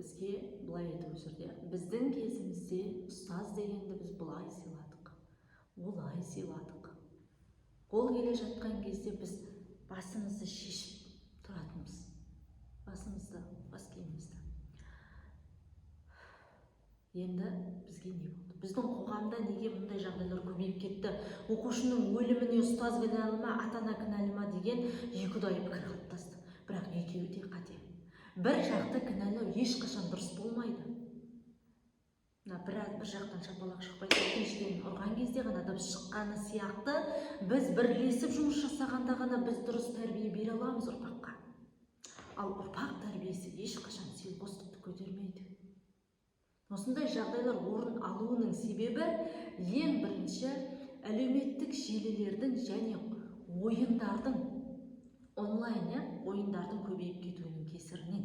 Бізге былай айтып өсірді: біздің кезімізде ұстаз дегенді біз былай сыйладық, олай сыйладық. Ол келе жатқан кезде біз басымызды шешіп тұратынбыз, басымызды, бас киімімізді. Енді бізге не болды? Біздің қоғамда неге мұндай жағдайлар көбейіп кетті? Оқушының өліміне ұстаз кінәлі ма, ата ана кінәлі ма деген екіұдайы пікір қалыптасты. Бірақ екеуі де қате. Бір жақты кінәлау ешқашан дұрыс болмайды. Мына бір жақтан шапалақ шықпайды, екіншіден ұрған кезде ғана дыбыс шыққаны сияқты, біз бірлесіп жұмыс жасағанда ғана біз дұрыс тәрбие бере аламыз ұрпаққа. Ал ұрпақ тәрбиесі ешқашан селқостықты көтермейді. Осындай жағдайлар орын алуының себебі, ең бірінші, әлеуметтік желілердің және ойындардың, онлайн, иә, ойындардың көбейіп кетуінің кесірінен.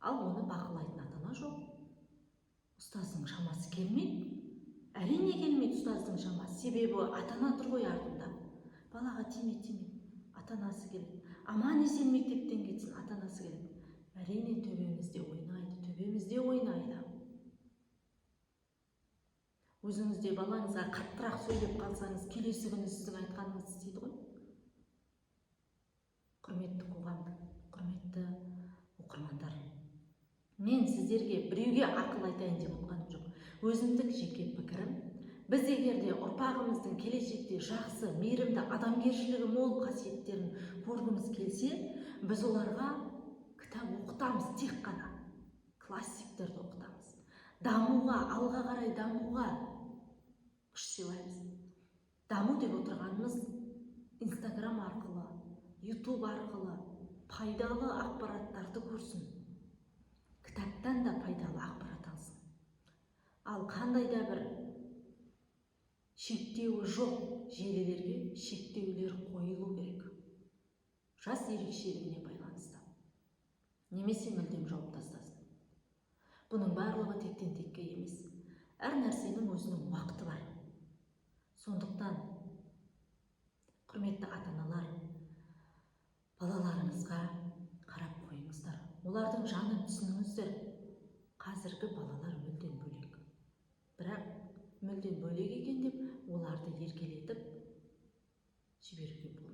Ал оны бақылайтын ата ана жоқ, ұстаздың шамасы келмейді. Әрине, келмейді ұстаздың шамасы, себебі ата ана тұр ғой артында. Балаға тиме, тиме, ата анасы келеді. Аман есен мектептен кетсін, ата анасы келеді. Әрине, төбемізде ойнайды, төбемізде ойнайды. Өзіңіз де балаңызға қаттырақ сөйлеп қалсаңыз, келесі күні сіздің айтқаныңызды істейді ғой. Құрметті қоғам, құрметті оқырмандар, мен сіздерге біреуге ақыл айтайын деп отқаным жоқ, өзімдік жеке пікірім. Біз егер де ұрпағымыздың келешекте жақсы, мейірімді, адамгершілігі мол қасиеттерін көргіміз келсе, біз оларға кітап оқытамыз, тек қана классиктерді оқытамыз, дамуға, алға қарай дамуға күш сыйлаймыз. Даму деп отырғанымыз — Инстаграм арқылы, Ютуб арқылы пайдалы ақпараттарды көрсін, кітаптан да пайдалы ақпарат алсын. Ал қандай да бір шектеуі жоқ желілерге шектеулер қойылу керек, жас ерекшелігіне байланысты, немесе мүлдем жауып тастасын. Бұның барлығы тектен текке емес, әр нәрсенің өзінің уақыты бар. Сондықтан, құрметті ата аналар, балаларыңызға қарап қойыңыздар, олардың жанын түсініңіздер. Қазіргі балалар мүлдем бөлек. Бірақ мүлдем бөлек екен деп оларды еркелетіп жіберуге болмайды.